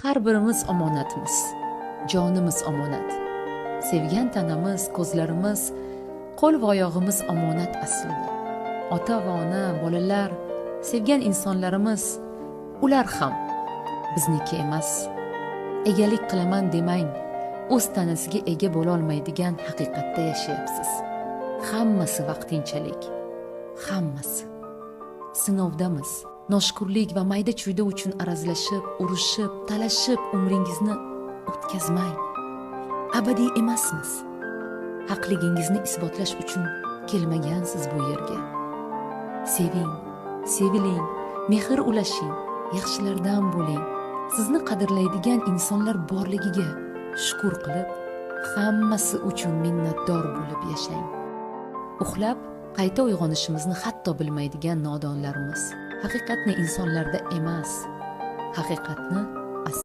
Har birimiz omonatmiz. Jonimiz omonat. Sevgan tanamiz, ko'zlarimiz, qo'l va oyog'imiz omonat aslida. Ota va ona, bolalar, sevgan insonlarimiz, ular ham bizniki emas. Egalik qilaman demang, o'z tanasiga ega bo'lolmaydigan haqiqatda yashayapsiz. Hammasi vaqtinchalik. Hammasi. Sinovdamiz. Noshukurlik va mayda-chuyda uchun arazlashib, urushib, talashib umringizni o'tkazmang. Abadiy emasmiz. Haqligingizni isbotlash uchun kelmagansiz bu yerga. Seving, seviling, mehr ulashing, yaxshilardan bo'ling. Sizni qadrlaydigan insonlar borligiga shukur qilib, hammasi uchun minnatdor bo'lib yashang. Uxlab, qayta uyg'onishimizni hatto bilmaydigan nodonlarmiz. Haqiqatni insonlarda emas, haqiqatni